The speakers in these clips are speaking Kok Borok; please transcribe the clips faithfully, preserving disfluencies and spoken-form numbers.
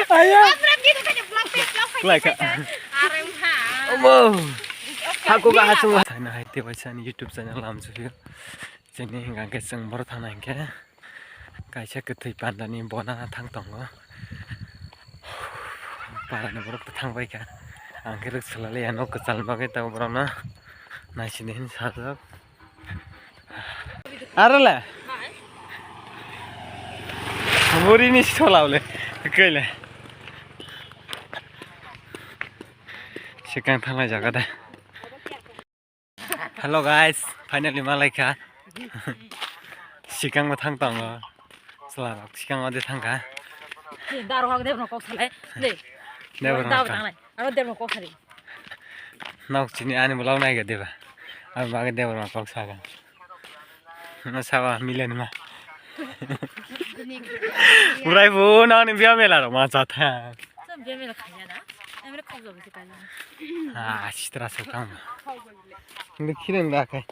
Ayo. Klai kha. Omo. Haku ga hasung. Thana hai te bai sani YouTube channel lam chupio. Chini hingka ke chwng boro thana hingke. Kaisa kwthwi pandani bona thang tongo. Parani borok thang bai kha. Ang khe rwk salale ano kwchal bagwi tabuk borokno naisini hin sajak. Arole. Muri ni sola ole. Kele. Sikang thanglai jaga da. Hello guys, finally malaikha. Sikang bo thang tongo. Chwla rok sikang o de thang kha. Daro hok debno kok salai. De. Debno daro kha. Thang nai. Aro debno kok sari. Nok chini ani bolong nai ga deba. Ang bage debno kok saga. No sawa milen ma. Urai bu no ni biya mela ro ma cha tha. Sa biya mela khaya da. Emre khok jobo se kaya. Ah, sitra so kam. Ni khiren da kai.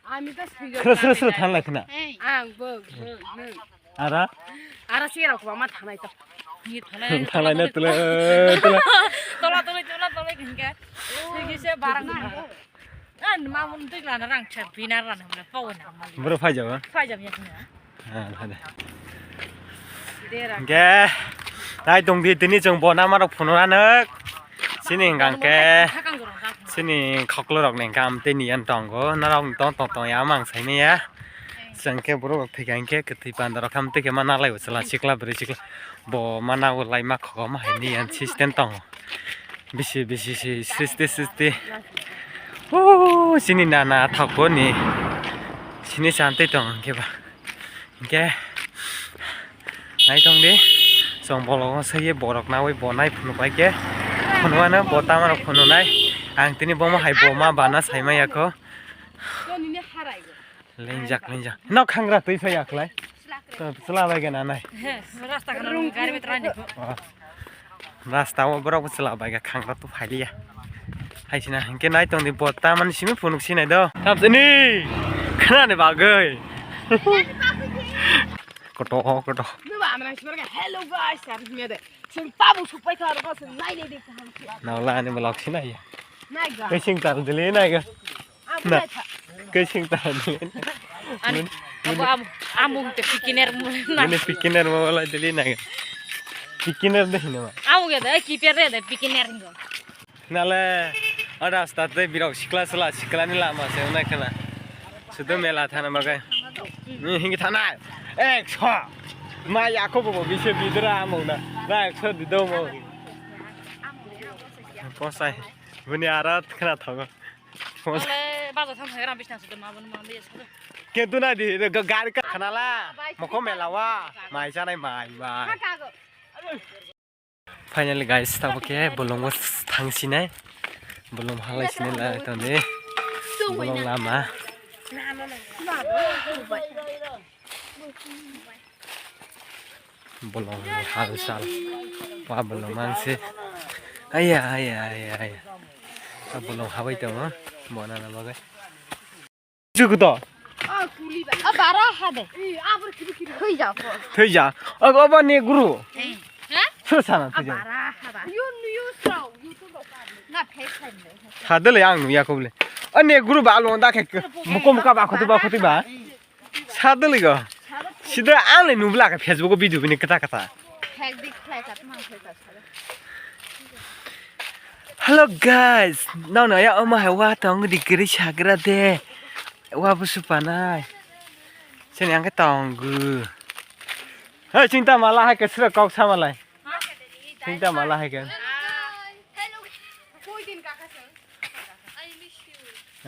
Ami to sui. Khra khra khra than lai khna. Ang bo bo no. Ara? Ara si rok ma thanai to. Ni thanai. Thanai na tule tule. Tola tole tola tole kinka. Sigi se barang. An ma mun tui lana rang cha bina rana mala pawan mala. Bro phai jaba. Phai jam ya kina. Ah, thade. Dera. Ge. Tai tong di tini chong bona marok phunura nuk. Sini hingkang ke. Sini khoklo rok ni hingkam tini yan tongo. Narok tong tong tong ya mang sai ya. Chang ke borok rok thika hingke kwtwi panda rok ham tike ma nalai bo chwla sikla bwrwi sikla bo ma nagw lai ma khogoma hai ni yan system tongo. Bisi bisi si sisti sisti. Huu, sini nana thokbo ni sini chantwi tongo hingke ba. Hingke nai tong di, chwng bolongo saiye borok nawi bo nai phunuk bai khe phunuk ano bo tama rok phunuk nai. Ang tini bomo hai bo ma bana sai ma yakho. Lengjak lengjak. Nok khangra twi phai yakhlai. Chwla bai gana nai. Rasta kana gari betra ni. Rasta o borok bo chwla bai ga khangra tu phai liya. Hai sina hingke nai tong di bo tamani simi phunuk sinai do. Tamsini khna ni bagwi. Koto koto. Hello guys, sir, me de. Sing tabu supai kha ro sing nai de de. Nawla ani vlog sinai. Nai ga. Kei sing tar dili nai ga. Na. Kei sing ta ni. Ani, abo am-, amung te pikiner mo na. Ini pikiner mo wala dili na. Pikiner deh ini ma. Amung ya deh, kiper deh, deh, pikiner ngo. Nale, ada rasta te birok sikla sela, sikla ni lama se unai kana. Sudo mela thana bagai. Ni hingi thana. Ek so. Ma yako bo bo bise bidra amung na. Na ek so dido mo. Posai. Buni arat kana thogo. Ole bajo tham sagra bisna sudo ma bon ma be sudo. Ke tu na di ga-, gari ka khanala. Moko melawa. Mai janai mai mai. Finally guys, tabo ke bolong was thang sinai. Bolong halai sinai la tande. Bolong lama. Bolong ni halsal. Wa bolong manse. Aya, aya, aya, aya. A bolong habai tongo. Bona na bagai. Jukuto. A bara hade. Thoi ja. Thoi ja. Ogo obo ni guru. Sir sana thoi ja. Sadele ang nuya ko bole. Ani guru ba lo da khe. Muko muka ba khoti ba khoti ba. Sadele go. Sida ang le nubla ka Facebook video bini kata kata. Hello guys, no no ya oma hai wa tong di gri sagra de. Wa busu panai. Sini ang ke tong gu. Hei, cinta malah hai kesra kok sama lai. Cinta malah hai kan.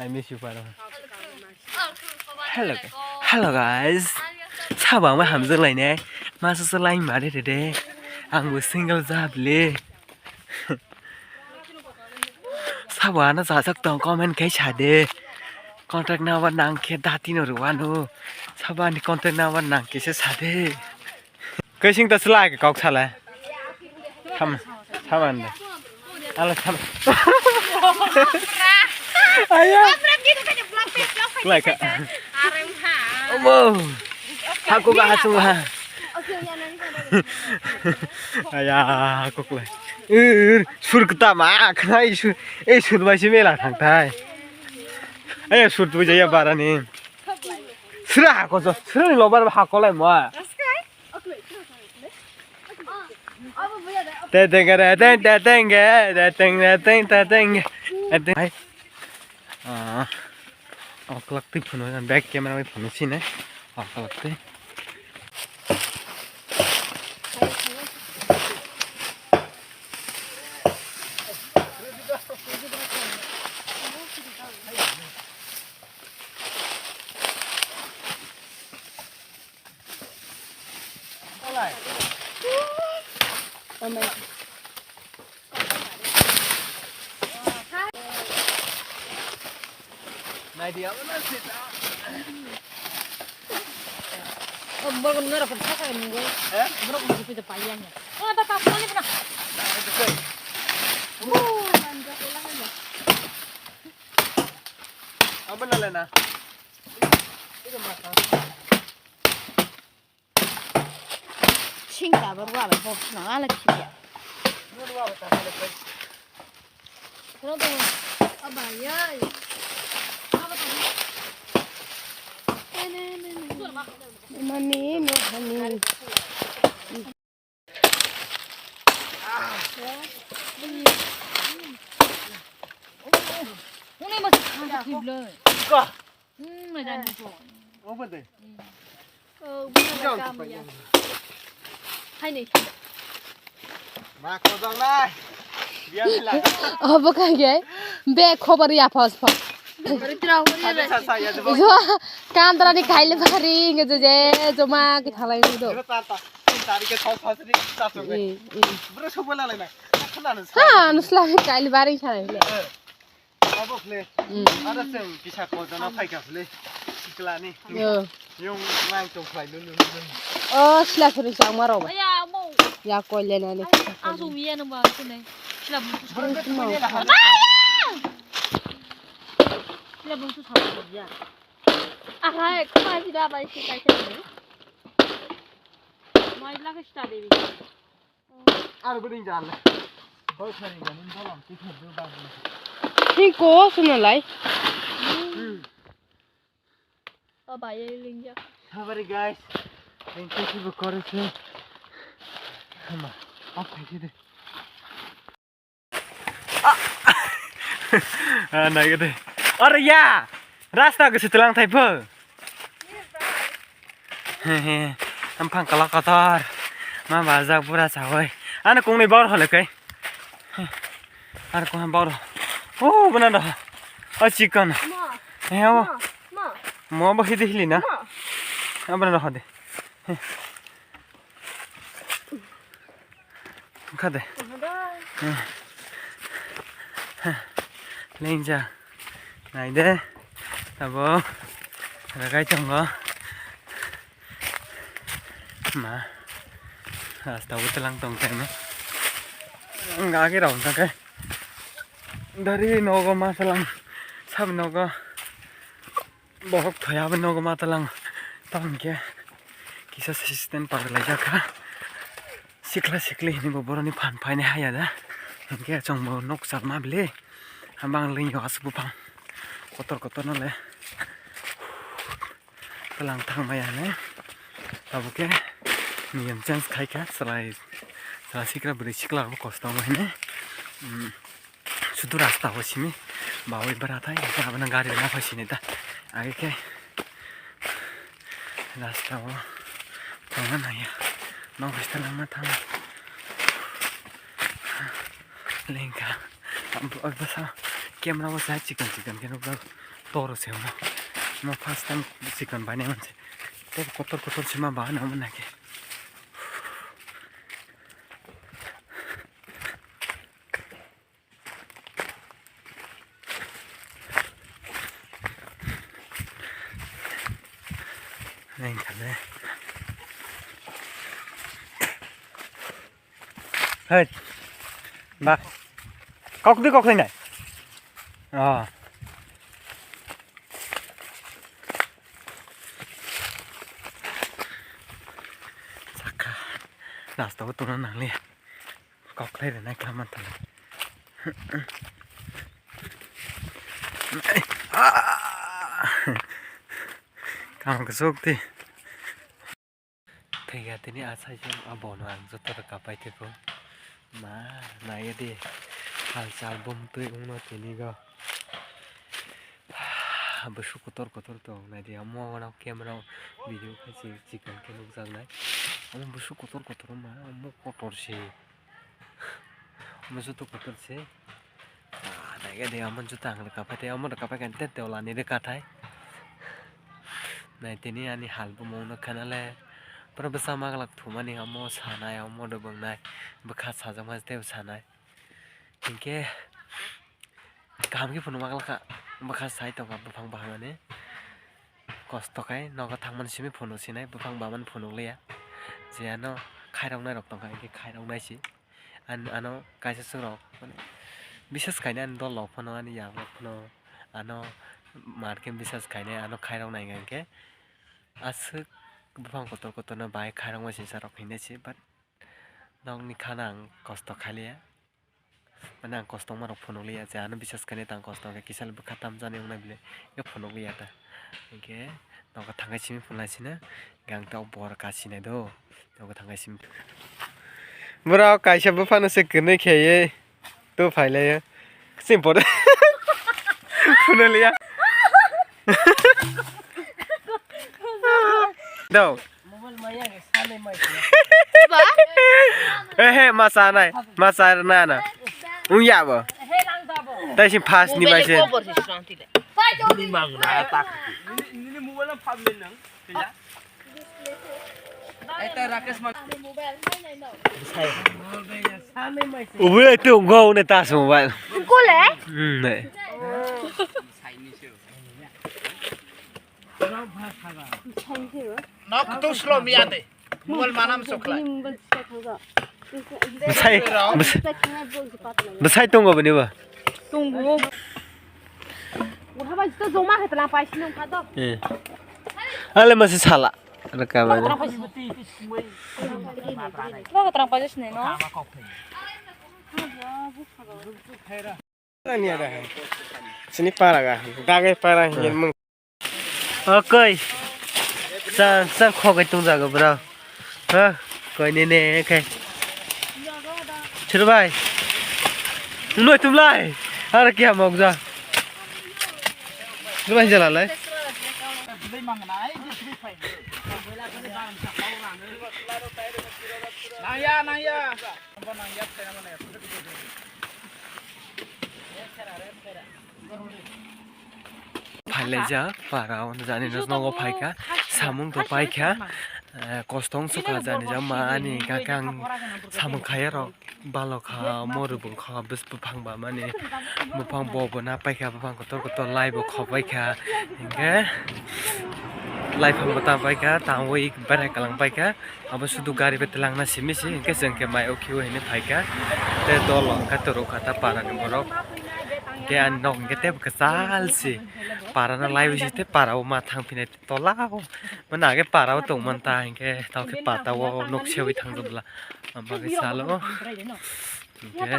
I miss you, Paro. Hello, hello guys. Sabo ang hamjak lainai. Masa se lain mari rede. Ang bo single jabli. Sabo ano sajak tong comment khai sade. Contact number nang khe dati no rwano. Sabo ani contact number nang khe se sade. Kei sing ta sela ke kok sala. Tham, thaman da. Ala tham. Ayo. Klai ka. Omo. Hakuk ha chung ha. Aya, hakuk lai. Ir, sur kta ma, khna, i sur, i sur bai si mela thang thai. Aya, sur tu jaya barani. Sura hako jo, sura ni lobar hako lai mo. Te teng re, teng, te teng ge, te teng, te teng, te teng ge. Te teng. Hai. Ah, oklak twi phunuk, back camera bai phunuk sini. Oklak twi. Nai dia mana sih? Oh, borok norok kok sakha nunggu. Eh? Borok kok pita payang ya. Oh, apa apa ni pernah? Apa nalena? Sing ta bar wa bai bok na ala khiya. Rodo. Aba yai. Mami, mami. Uni masih khan khiblo. Ka. Hmm, mai dan ko. Obo de. Oh, bukan kam ya. Hai ni. Ma ko jang nai. Dia ni la. Obo ka ge. Be khobar ya phos phos. Bari trao ko ya. Sa sa ya de. Jo, kam tara ni khaile bari nge je je joma ki thalai ni do. Tar ta. Tin tarikh ke phos phos ni ta so. Eh, eh. Bro so bola lai na. Khana na. Ha, nusla khaile bari khaile. Abo khle. Hmm. Ada seng kisa ko jana phai ka khle. Sikla ni. Yo. Yung nang tong khlai lulu lulu. Oh, sila suri sang maro ba. Aya, mo. Ya koile na ni. Asu mi ya nang ba tu nai. Sila bu. Sila bu tu sa ya. Aha, kma sila ba si kai kai. Mai la ka sta de. Ar bring jale. Koi khari ga nin bolong, ki khari do ba. Hi ko suno lai. Hmm. O ba ye ling ya. Habari guys. Ning ki bu kore se. Hama. Apa sih deh. Ah, naigede. Ore ya, rasta ke setelang thai pho. He he, amphang kala kotor. Ma bajak pura chawai. Ano kung ni bor hole kai. Ano kung bor. Oh, bana da. A chicken. He o. Mo bo hidi hili na. Abana da hode. Kha de. Lengjak. Nai de. Abo. Ragai tongo. Ma. Rasta o telang tong tong. Gagi rong tong kai. Dari nogo ma telang. Sab nogo. Bohok thoi abo nogo ma talang. Tamo hwnkhe kisa assistant par laijak kha. Sikla sikli hinwi bo boroni phan phainai haya da. Hinkhe chwng bo nok chakma bili. Hambang lingyo aswk buphang. Kotor kotor no le. Talang thang maya hinwi. Tabukhe niyam change khai kha. Chwrai, chwrai sikla bwrwi sikla bo kosto wngo hinwi. Hmm. Sudu rasta o simi bawi bwra thai, hwnkhe abono gari rwna phai sini ta. Age khe rasta o tongna nangya. Nok hai se langma thang. Lengkha. Bwsa camera o sa chikon chikon khe nukjak. Toro se omo. Omo first time chikon bainai manse. Tei kotor kotor sima bahai nangma nangkhe. Neng kha de. Hai. Ba. Kok di kok nai. Ah. Rasta o tongna nangli. Kok khlai rwnai kha man thang. Kam kusuk ti. Thwiga tini asai se abono ang joto rwka pai thwiko. Ma, naiya di. Hal chal bum twi wngno tini go. Bwswk kotor kotor tong nai di, omo camera video khai se chikon khe nukjak nai. Omo bwswk kotor kotor ma, omo kotor se. Omo joto kotor se. Ah, naiga de, omo joto ang rwka phaite, omo rwka phaikhe tei tei ola ni rwka thai. Nai tini ani hal bumung no khana le. Pura bwsa maglak thumani omo sanai, omo rwbwngnai. Bwkha sajak ma tei sanai. Hinkhe kaham khe phunuk maglakha, bwkha sai tongkha buphang bahamani. Kosto khai nogo thangmani simi phunuk sinai, buphang bahamani phunuk liya. Je ano khairoknai rok tongkha, hinkhe khairoknai si. An-, ano kaisa swrok, mane, bisas khainai ani dol rok phano, ani yak rok phano, ano mar khe bisas khainai, ano khairoknai hinkhe aswk buphang kotor kotorno bahai khairokma sinsa rok hinwi si, but nokni khana ang kosto khailiya. Mane ang kosto wngmarok phunukliya, je ano bisas khainai tang kosto khe kisa le bwkha tamjani wngnai bile, khe phunukliya ta. Hinkhe nogo thangkhe simi phunuknai sino, hinkhe ang tok bor kasinai do, nogo thangkhe simi. Borok kaisa buphano se kwrwi khaiwi tu phailaio. Sini bodo. Phunukliya. Dau. Ehe, ma chanai, ma chanai na. Wngya bo. Tai si first ni bai se. Ubui tu go ne tas mobile. Kole? Hmm, ne. Nok tu slow mi ade. Mobile manam sokla. Bwsai, bwsai, bwsai tongo bini bo. Tongo. Wahaba jito joma hai tala paisi nung kha to. Eh. Ale masi sala. Rwka mani. Ba katrang paisi nai no. Ani ada hai. Sini para ga. Dagai para hin mung. Okoi. Sang sang khogai tungjago bro. Ha, koi ne ne khe. Chirbai. Noi tumlai. Ara kya mokja. Chirbai jalalai. Naya, naya. Phailai jak para o jani nogo phaikha, samung to paikha, eh, kostong sukha jani jak ma ani kakhe ang samung khaya rok balo kha, moribung kha, bwswk buphang ba mani buphang bo bo na paikha, buphang kotor kotor lai bo khopaikha, hinkhe laiphang bo ta paikha, tangwi berai kalang paikha. Abo sudu gari bai twlangna simi si, hinkhe chwng khe mai o khiui hinwi phaikha. Tei dol o hinkhe twrwkha ta para ni borok. Hinkhe ani nok hinkhe teibo kwchal si. Para no laiwi si tei para o ma thang phinai tola o. Mane age para o tong man ta hinkhe tamo khe pata o nok seui thang jabla. Abo khe salo. Hinkhe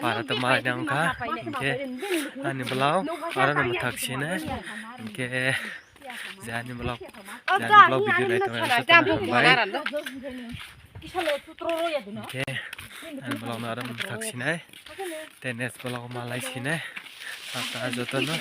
para to malai nang kha. Hinkhe ani bwlao aro no mwthak sine. Hinkhe Jani vlog, jani vlog video nai tongo, hambai. Hinkhe, ani vlog no aro mwthak sinai. Tei next vlog malai sinai. Tata jotono.